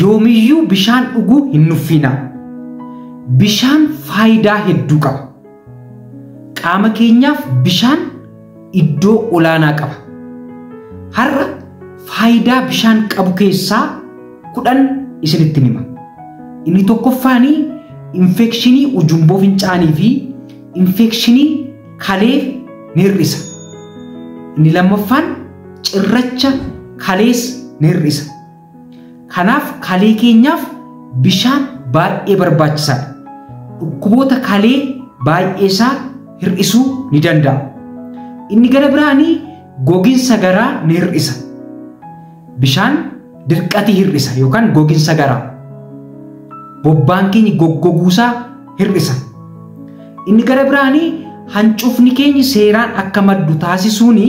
Yoomiyyuu bishaan dhuguu hin nuffinaa. Bishaan faayidaa hedduu qaba. Qaama keenyaaf bishaan iddoo olaanaa qaba. Har'a faayidaa bishaan qabu keessaa 10 isinitti hima. Inni tokkoffaanii infekshinii ujummoo fincaanii fi infekshinii kalee ni hir'isa. Inni lammaffaan cirracha kalees ni hir'isa. Kanaaf kalee keenyaaf bishaan baay'ee barbaachisaadha. Dhukkuboota kalee baay'ee isaa hir'isuu ni danda'a. Inni gara biraanii gogiinsa garaa ni hir'isa. Bishaan dirqatii hir'isa yookaan gogiinsa garaa. Bobbaan keenya goggoguusaa hir'isa. Inni gara biraanii hancufni keenya seeraan akka maddu taasisuuni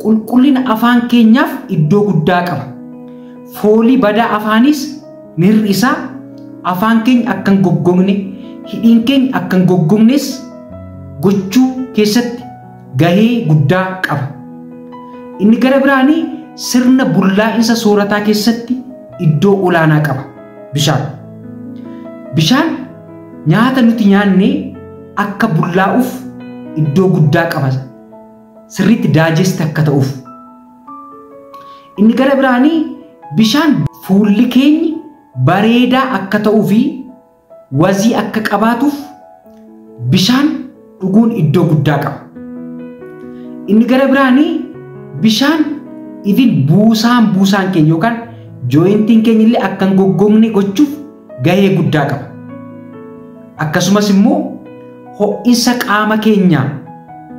qulqullina afaan keenyaaf iddoo guddaa qaba. Foolii badaa afaanis ni hir'isa. Afaan keenya akka hin goggogne, hidhiin keenya akka hin goggognes gochuu keessatti gahee guddaa qaba. Inni gara biraanii sirna bullaa'insa soorataa keessatti iddoo olaanaa qaba bishaan. Bishaan nyaata nuti nyaanne akka bullaa'uuf iddoo guddaa qaba. Sirriitti digest akka ta'uuf. Inni gara biraanii bishaan fuulli keenya bareedaa akka ta'uu fi wazii akka qabaatuuf bishaan dhuguun iddoo guddaa qaba. Inni gara biraanii bishaan ifin buusaan keenya yookaan jointiin keenya illee akka hin goggogne gochuuf gahee guddaa qaba. Akkasumas immoo ho'insa qaama keenyaa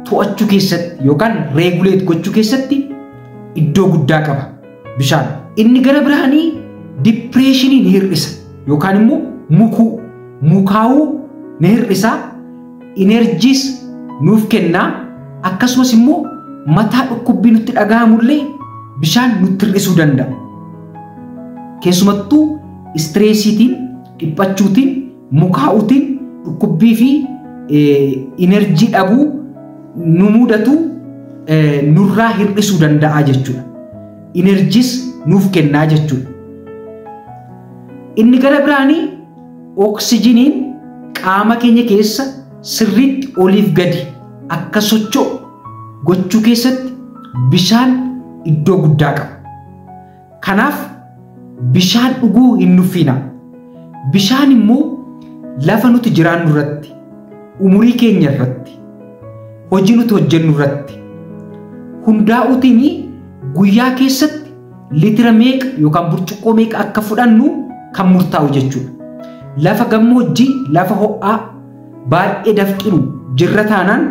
to'achuu keessatti yookaan regulate gochuu keessatti iddoo guddaa qaba bishaan. Inni gara biraanii depressionii ni hir'isa yookaan immoo mukaa'uu ni hir'isa, energys nuuf kenna, akkasumas immoo mataa dhukkubbii nutti dhaga'amullee bishaan nutti hir'isuu danda'a. Keessumattuu stressiitiin, dhiphachuutiin, mukaa'uutiin, dhukkubbii fi energy dhabuu nu mudatu nurraa hir'isuu danda'a jechuudha. Energys nuuf kennaa jechuudha. Inni gara biraanii oksijiniin qaama keenya keessa sirriitti oliif gadi akka socho'u gochuu keessatti bishaan iddoo guddaa qaba. Kanaaf bishaan dhuguu hin nuffinaa. Bishaan immoo lafa nuti jiraannu irratti, umurii keenya irratti, hojii nuti hojjennu irratti hundaa'uutiin guyyaa keessatti litira meeqa yookaan burcuqqoo meeqa akka fudhannu kan murtaa'u jechuudha. Lafa gammoojjii, lafa ho'aa baay'ee dafqinu jirra taanaan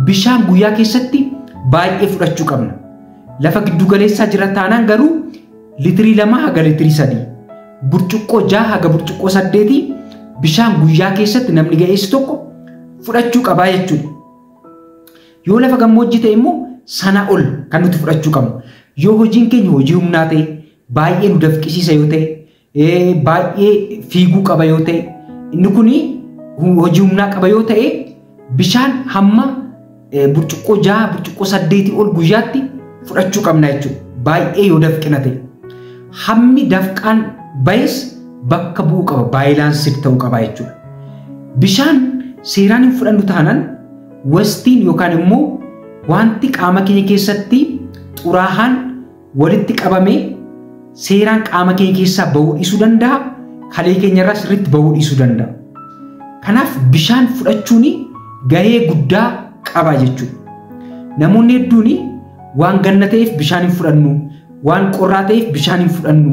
bishaan guyyaa keessatti baay'ee fudhachuu qabna. Lafa giddugaleessaa jira taanaan garuu litirii 2 haga litirii 3, burcuqqoo 6 haga burcuqqoo 8 bishaan guyyaa keessatti namni ga'eessi tokko fudhachuu qabaa jechuudha. Yoo lafa gammoojjii ta'e immoo sana ol kan nuti fudhachuu qabnu. Yoo hojiin keenya hojii humnaa ta'e, baay'ee nu dafqisiisa yoo ta'e, baay'ee fiiguu qaba yoo ta'e, inni kuni hojii humnaa qaba yoo ta'e, bishaan hamma burcuqqoo 6, burcuqqoo 8 ol guyyaatti fudhachuu qabna jechuudha. Baay'ee yoo dafqina ta'e. Hammi dafqaan bahes bakka bu'uu qaba, balanced ta'uu qaba jechuudha. Bishaan seeraan hin fudhannu taanaan wasteiin yookaan immoo wanti qaama keenya keessatti xuraahaan walitti qabamee seeraan qaama keenya keessaa bahuu dhiisuu danda'a. Kalee keenya irraa sirriitti bahuu dhiisuu danda'a. Kanaaf bishaan fudhachuun gahee guddaa qaba jechuudha. Namoonni hedduun waan ganna ta'eef bishaan hin fudhannu, waan qorraa ta'eef bishaan hin fudhannu,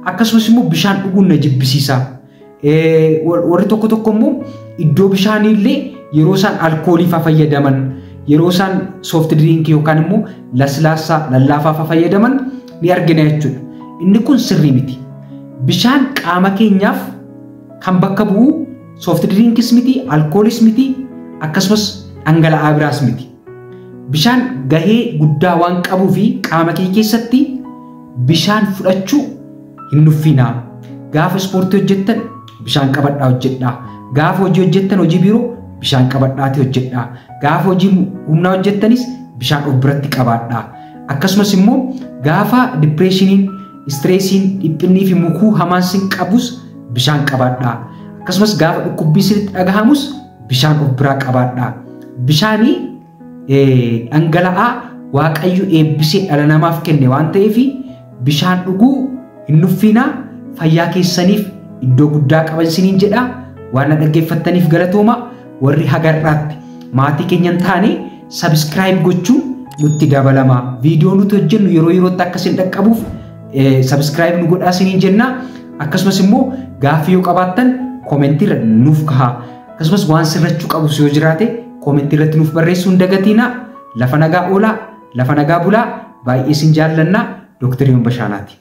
akkasumas immoo bishaan dhuguun na jibbisiisa. Warri tokko tokko immoo iddoo bishaanii illee yeroo isaan alkoolii fa'aa fayyadaman, yeroo isaan soft drinkii yookaan immoo laslaassaa lallaafaa fa'aa fayyadaman ni argina jechuudha. Inni kun sirrii miti. Bishaan qaama keenyaaf kan bakka bu'u soft drinkis miti, alkoolis miti, akkasumas dhangala'aa biraas miti. Bishaan gahee guddaa waan qabuu fi qaama keenya keessatti bishaan fudhachuu hin nuffinaa. Gaafa ispoortii hojjettan bishaan qabadhaa hojjedhaa. Gaafa hojii hojjettan hojii biiroo bishaan qabadhaatii hojjedhaa. Gaafa hojii humnaa hojjettanis bishaan of biratti qabaadhaa. Akkasumas immoo gaafa depressioniin Istireesiin, dhiphinnii fi mukuu hamaan sin qabus bishaan qabaadhaa. Akkasumas gaafa dhukkubbii isinitti dhagahamus bishaan of biraa qabaadhaa. Bishaanii dhangala'aa Waaqayyo eebbisee dhala namaaf kenne waan ta'eef bishaan dhuguu hin nuffinaa, fayyaa keessaniif iddoo guddaa qaban isiniin jedha. Waan na dhaggeeffattaniif galatooma. Warri hagarraatti maatii keenya hin taane sabiskiraayib gochuun nutti dabalama. Viidiyoo nuti hojjennu yeroo yerootti akka isin dhaqqabuuf sabiskiraayib nu godhaa isiniin jenna. Akkasumas immoo gaaffii yoo qabaattan koomentii irra nuuf kahaa. Akkasumas waan sirrachuu qabus yoo jiraate koomentii irratti nuuf barreessuu hin dagatiinaa. Lafa nagaa oolaa, lafa nagaa bulaa, baay'ee isin jaallannaa. Dooktar Yoon Bashaanaati.